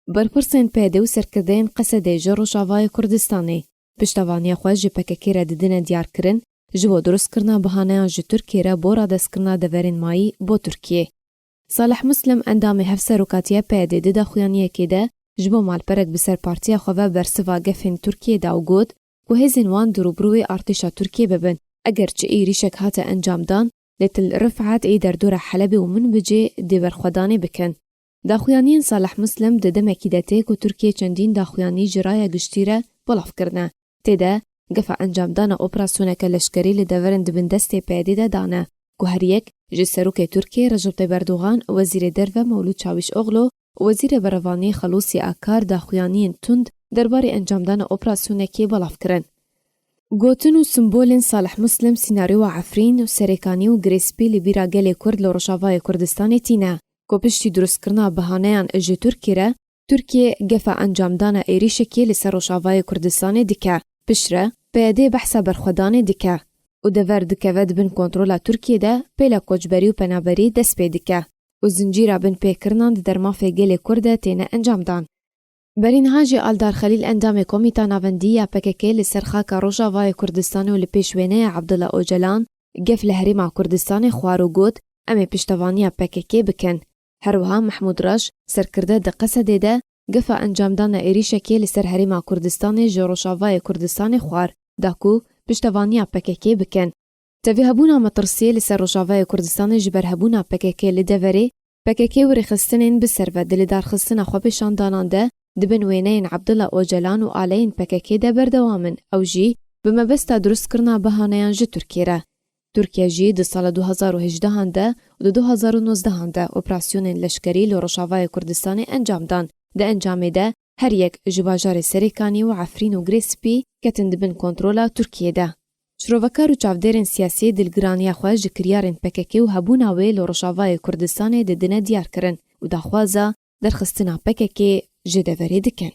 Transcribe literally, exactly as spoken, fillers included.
Berpirsên P Y D û serkirdeyên Qesedê ji Rojavayê Kurdistanê piştevaniya xwe ji P K K re didine diyarkirin, ji bo durustkirina bihaneyan ji Tirkiyê re bo radestkirina deverên mayî bo Tirkiyê. Salih Muslim, endamê Hevserokatiya P Y D di daxuyaniyekê de ji bo malperek bi ser partiya xwe ve bersiva gefên Tirkiyê da û got ku hêzên wan di rûbirûyê artêşa Tirkiyê bibin. Eger çi êrîşek hate encamdan, li Til Rifat ê derdora Helebê û Minbicê dê berxwedanê bikin. Daxuyaniyên Salih Muslim di demekî de tê ku Tirkiye çendîn daxuyanî ji raya giştî re belav kirine. Tê de gefa encamdana operasyoneke leşkerî li deverên di bin destê P Y D de dane, ku her yek ji serokê Tirkiyê Recep Tayyip Erdogan, Wezîrê Derve Mewlûd Çawîşoglu û Wezîrê Berevaniyê Xelûsî Akar daxuyaniyên tund derbarê encamdana operasyonekê belav kirin. Gotin û simbolên Salih Muslim, sînaryoya Efrîn û Serêkanî û Girê Spî li bîra gelê Kurd li Rojavayê Kurdistanê tîne, ku piştî durustkirina bihaneyan ji Tirkiyê re, Tirkiye gefa encamdana êrîşekê li ser Rojavayê Kurdistanê dike. Piştre P Y D behsa berxwedanê dike û dever dikeve di bin kontrola Tirkiyê de pêla koçberî û penaberî dest pê dike û zincîra binpêkirinan di dermafê gelê Kurd de têne encamdan. Berî niha jî Aldar Xelîl, endamê Komîta Navendî ya P K K li ser xaka Rojavayê Kurdistanê û li pêş wêneya Abdullah Ocalan gef li Herêma Kurdistanê xwar û got, em ê piştevaniya P K K bikin. Her wiha Mehmûd Raş, serkirde di Qesedê de gefa encamdana êrîşekê li ser Herêma Kurdistanê ji Rojavayê Kurdistanê xwar da ku piştevaniya P K K bikin. Tevî hebûna metirsiyê li ser Rojavayê Kurdistanê ji ber hebûna P K K li deverê, P K K û rêxistinên bi ser ve di lidarxistina xwepêşandanan de di bin wêneyên Abdullah Ocalan û aleyên P K K de berdewam in, ew jî bi mebesta durustkirina bihaneyan ji Tirkiyê re. Tirkiye jî di sala du hezar û hejdehan de û di du hezar û nozdehan de operasyonên leşkerî li Rojavayê Kurdistanê encam dan. Di encamê de her yek ji bajarê Serêkanî û Efrîn û Girê Spî ketin di bin kontrola Tirkiyê de. Şirovekar û çavdêrên siyasî dilgiraniya xwe ji kiryarên P K K û hebûna wê li Rojavayê Kurdistanê didine diyar kirin û daxwaza derxistina P K K ji deverê dikin.